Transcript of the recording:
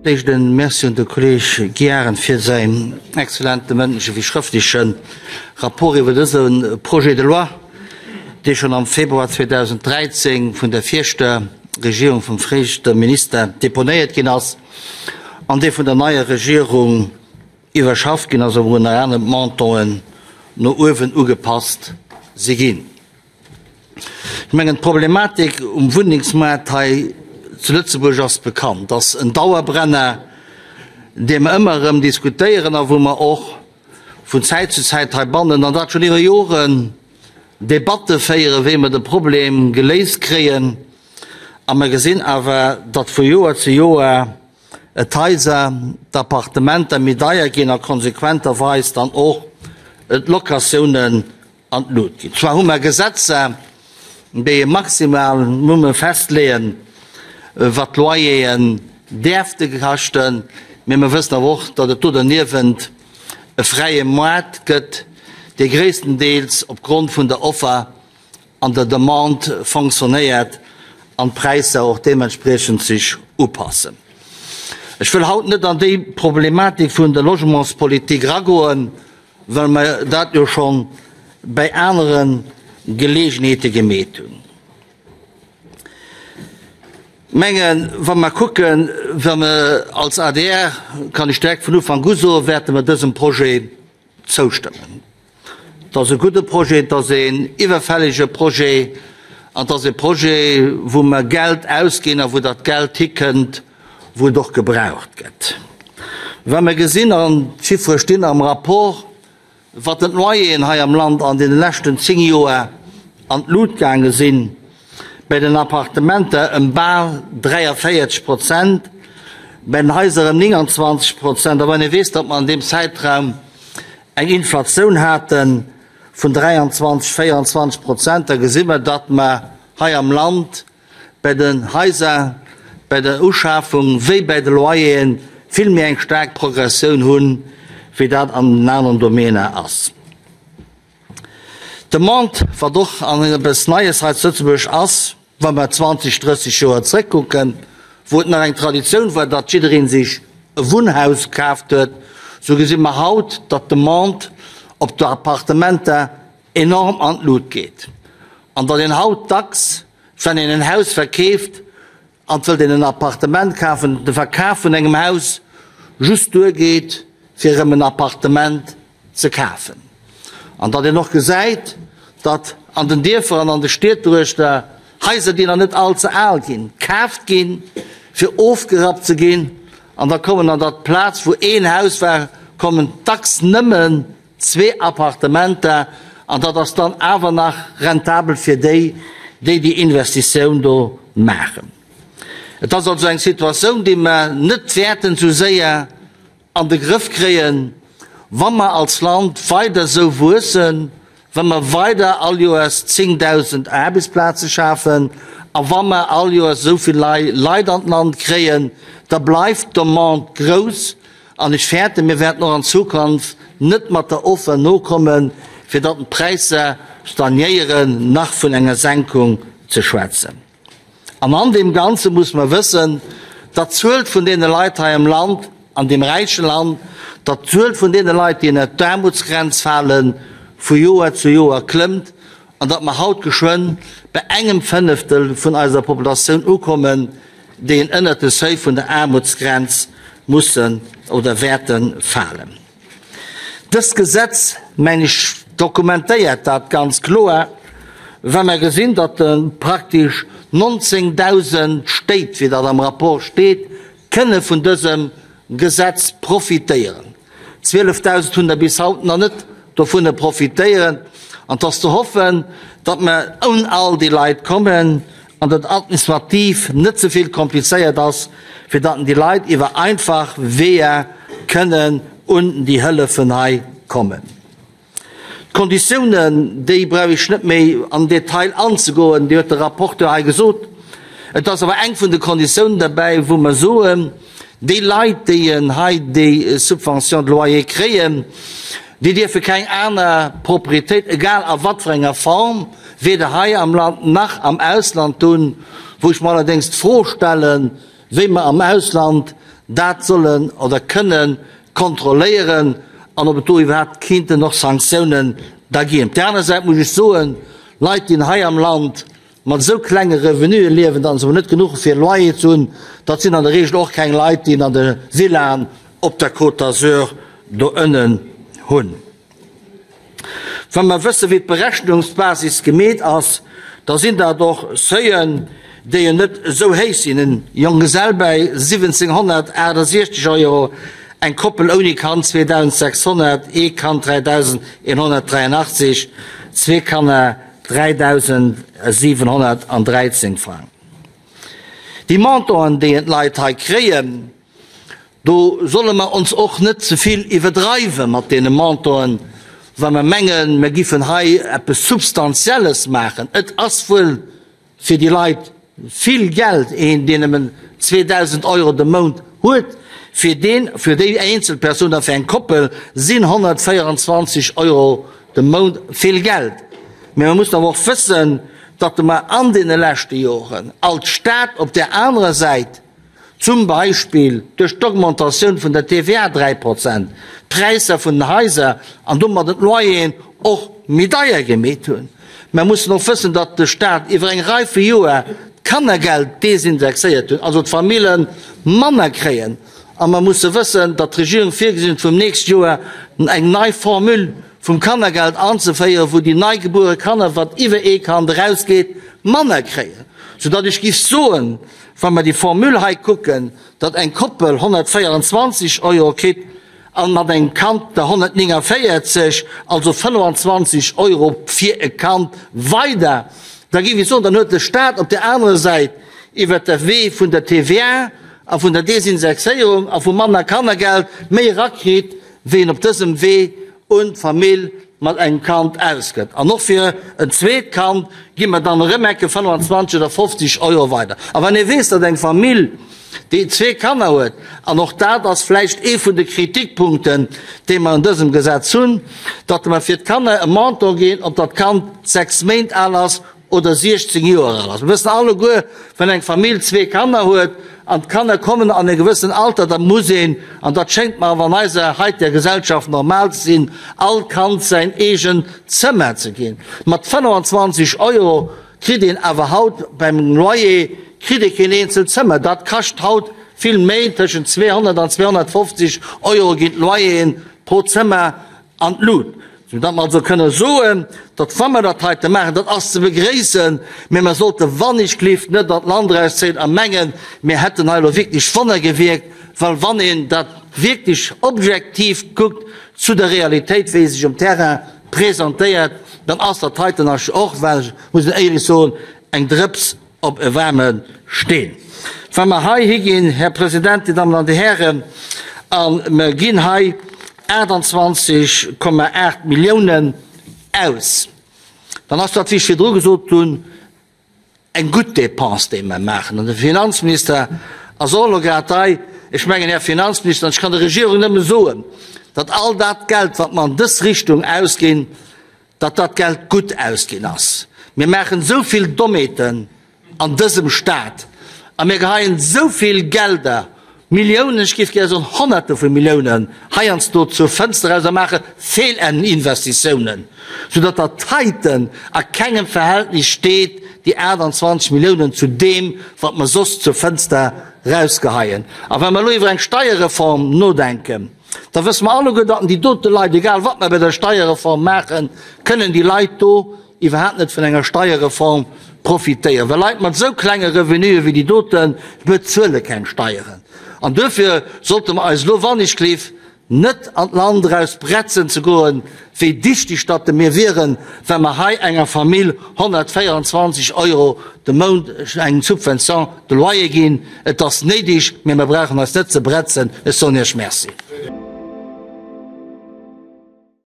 d'éischt e Merci un de Kolleeg Guy Arendt fir säin exzellente mëndleche wéi schrëftleche Rapport iwwer dëse Projet de loi, dee schonn am Februar 2013 vun der viregter Regierung, vum fréichte Minister deponéiert ginn ass an dee vun der neier Regierung iwwerschafft ginn ass a wou ënner anerem d'Montanten no uewen ugepasst si ginn. Ech mengen, d'Problematik um Wunnengsmaart hei zu Lëtzebuerg ass bekannt. Et ass en Dauerbrenner, dee mer ëmmer erëm diskutéieren a wou mer och vun Zäit zu Zäit heibannen, an dat schonn iwwer Joren, Debatte féieren, wéi mer de Problem geléist kréien. A mer gesinn awer, datt vu Joer zu Joer d'Haiser, d'Appartementer méi deier ginn a konsequenterweis dann och d'Locatiounen an d'Lut ginn. Zwar hu mer Gesetzer, déi e Maximalmumme festleeën, wat d'Loyeren däerfte kaschten, mee mer wëssen awer och, datt et do derniewent e fräie Moart gëtt, dee gréisstendeels opgrond vun der Offer an der Demande fonctionnéiert an d'Präisser och deementspriechend sech upassen. Ech wëll haut net an déi Problematik vun der Logementspolitik eragoen, well mer dat jo scho bäi anere Geleegenheete gemeet hunn. Mengen, wa mer kucken, wa mer als adr, kann ech direkt vun Ufank u soen, wäerte mer dësem Projet zoustëmmen. Et ass e gudde Projet, et ass een iwwerfällege Projet an et ass e Projet, wou mer Geld ausginn a wou dat Geld hikënnt, wou et och gebraucht gëtt. Wa mer gesinn, an d'Chiffere stinn am Rapport, wat den d'Loyeren hei am Land an deene leschten 10 Joer an d'Lut gaange sinn, bäi den Appartementer ëm bal 43 Prozent, bäi den Haiser ëm 29 Prozent, a wann ee weess, datt mer an deem Zäitraum eng Inflatioun hate vun 23, 24 Prozent, da gesi mer, datt mer hei am Land bäi den Haiser, bäi der Uschafung wéi bäi de Loyeren vill méi eng staark Progressioun hunn, wéi dat an den aneren Domainer ass. D'Demande, wat och an eppes Neies hei zu Lëtzebuerg ass, wa mer 20, 30 Joer zrëckkucken, wou et nach eng Traditioun war, datt jidderee sech e Wunnhaus kaaft huet, sou gesi mer haut, datt d'Demande op d'Appartementer enorm an d'Lut geet an datt een haut dacks, wann een en Haus verkeeft an et wëllt een en Appartement kafen, de Verkaf vun engem Haus just duergeet, fir erëm en Appartement ze kafen. An datt een och gesäit, datt an den Dierfer an an de Stied doruechter Haiser, déi nach net all ze al ginn, kaaft ginn, fir ofgerappt ze ginn an da kommen an dat Plaz, wou een Haus war, kommen dacks nëmmen Zwee Appartementer, an dat ass dann awer nach rentabel fir déi, déi déi Investitioun do maachen. Et ass also eng Situatioun, déi mer net wäerten esou séier an de Grëff kréien, wa mer als Land weider esou wuessen, wa mer weider all Joers 10.000 Aarbechtsplaze schafen a wa mer all Joers esou vill nei Leit an d'Land kréien, da bleift d'Demande grouss An ech fäerten, mir wäerten och an Zukunft net mat der Offer nokommen, fir datt d'Präisser stagnéieren, nach vun enger Senkung ze schwätzen. An an deem Ganze muss mer wëssen, datt d'Zuel vun deene Leit hei am Land, an deem räiche Land, datt d'Zuel vun deene Leit, déi ënnert d'Aarmutsgrenz falen, vu Joer zu Joer klëmmt an datt mer haut geschwënn bei engem Fënneftel vun eiser Populatioun ukommen, déi en ënnert de Seuil vun der Aarmutsgrenz mussen oder wäerte falen. Dëst Gesetz, meng ech, dokumentéiert dat ganz kloer, wa mer gesinn, datt praktesch 19.000 Stéit, wéi dat am Rapport steet, kënne vun dësem Gesetz profitéieren. 12.000 hunn der bis haut nach net dovunner profitéieren. An et ass ze hoffen, datt mer un all déi Leit kommen an datt administrativ net ze vill komplizéiert ass, fir datt déi Leit iwwer einfach Weeër kënnen un déi Hëllefen hei kommen. D'Konditiounen, déi brauch ech net méi am Detail anzegoen, déi huet de Rapporteur hei gesot. Et ass awer eng vun de Konditiounen derbäi, wou mer soen, déi Leit, déi hei déi Subvention de loyer kréien, déi dierfe keng aner Propriétéit, egal a wat fir enger Form, weder hei am Land nach am Ausland hunn, wou ech mer allerdéngs d'Fro stellen, wéi mer am Ausland. dat sollen oder kënnen kontrolléieren an ob et do iwwerhaapt kéinten och Sanktiounen da ginn. Op där aner Säit muss ech soen, Leit, déi hei am Land mat esou klenge Revenuen liewen, datt se emol net genuch hu fir e Loyer ze hunn, dat sinn an der Regel och keng Leit, déi an de Villaen op der Côte d'Azur do ënnen hunn. Wa mer wësse wéi d'Berechnungsbasis gemeet ass, da sinn dat och Seuillen, déi jo net esou héich sinn, en Jonggesell bäi 1.768 Euro, eng Koppel ouni Kand 2.600, ee Kand 3.183, zwee Kanner 3.713 Frang. Déi Montanten, déi d'Leit hei kréien, Do solle mer ons och net ze vill iwwerdreiwe mat deene Montanten, wa mer mengen, mer giffen hei eppes Substantielles maachen. Et ass wuel fir déi Leit vill Geld, een, deen nëmmen 2.000 Euro de Mount huet, fir deen, fir déi eenzel Persoun oder fir eng Koppel sinn 124 Euro de Mount vill Geld. Mä mer mussen awer och wëssen, datt mer an deene leschte Joren als Stat op där anerer Säit, zum Beispill duerch d'Augmentatioun vun der TVA 3 Prozent, d'Präisser vun den Haiser an domadden d'Loyeren och méi deier gemeet hunn. Mer mussen och wëssen, datt de Stat iwwer eng Rei vu Joer d'Kannergeld desindexéiert hunn, also d'Famille manner kréien. A mer musse wëssen, datt d'Regierung virgesinn huet, vum nächst Joer eng nei Formule vum Kannergeld anzeféieren, wou déi neigebuere Kanner, wat iwwer ee Kand erausgeet, manner kréien, soudatt ech giff soen, Wa mer déi Formule hei kucken, datt eng Koppel 124 Euro kritt a mat engem Kand der 149, also 25 Euro fir e Kand weider, da géif ech soen, dann huet de Stat op där anerer Säit iwwert de Wee vun der TVA a vun der Desindexéierung a vu manner Kannergeld méi erakritt, wéi en op dësem Wee un d'Famill mat engem Kand ausgëtt. An och fir en zweet Kand gi mer dann erëm ecke 25 oder 50 Euro weider. A wann ee weess, datt eng Famill, déi zwee Kanner huet, an och dat ass vläicht ee vun de Kritikpunkten, déi mer an dësem Gesetz hunn, datt mer fir d'Kanner e Montant ginn, ob dat Kand 6 Méint al ass oder 16 Joer al ass. Mir wëssen alleguer, wann eng Famill zwee Kanner huet an d'Kanner kommen an e gewëssen Alter, da muss een, an dat schéngt mer awer an eiser heiteger Gesellschaft normal ze sinn, all Kand säin eegent Zëmmer ze ginn. Mat 25 Euro kritt een awer haut beim Loyer kritt ee keen eenzelt Zëmmer. Dat kascht haut vill méi, tëschent 200 an 250 Euro ginn d'Loyeren pro Zëmmer an d'Lut. Sou datt mer also kënne soen, datt wa mer dat heite maachen, dat ass ze begréissen, mä mer sollte wannechgelift net an d'Land erauszéien a mengen, mir hätten hei elo wierklech Wonner gewierkt, well wann een dat wierklech objektiv kuckt zu der Realitéit, wéi se sech um Terrain presentéiert, dann ass dat heiten och, well ech muss een éierlech soen, eng Drëps op e waarme Steen. Wa mer hei higinn, Här President, Dir Dammen an Dir Hären, a mer ginn hei 28,8 Milliounen aus, dann ass dat, wéi ech virdru gesot hunn, eng gutt Dépense, déi mer maachen. An de Finanzminister ass och elo grad hei. Ech mengen, Här Finanzminister, an ech kann der Regierung nëmme soen, datt all dat Geld, wat mer an dës Richtung ausginn, datt dat Geld gutt ausginn ass. Mir maachen esou vill Dommheeten an dësem Stat a mir geheien esou vill Gelder, Milliounen, ech géif gär soen Honnerte vu Milliounen, heiansdo zur Fënster eraus a maache Feelinvestitiounen, soudatt dat heiten a kengem Verhältnis steet, déi 28 Milliounen, zu deem, wat mer soss zur Fënster erausgeheien. A wa mer elo iwwer eng Steierreform nodenken, Da wësse mer alleguer, datt déi dote Leit, egal wat mer bei der Steierreform maachen, kënnen déi Leit do iwwerhaapt net vun enger Steierreform profitéieren, well Leit mat esou klenge Revenuen wéi déi dote bezuele keng Steieren. An duerfir sollte mer eis elo wannechgleef net an d'Land eraus bretzen ze goen, wéi dichteg datt mir wieren, wa mer hei enger Famill 124 Euro de Mount eng Subvention de loyer ginn. Et ass néideg, mä mer brauchen eis net ze bretzen. Ech soen Iech Merci.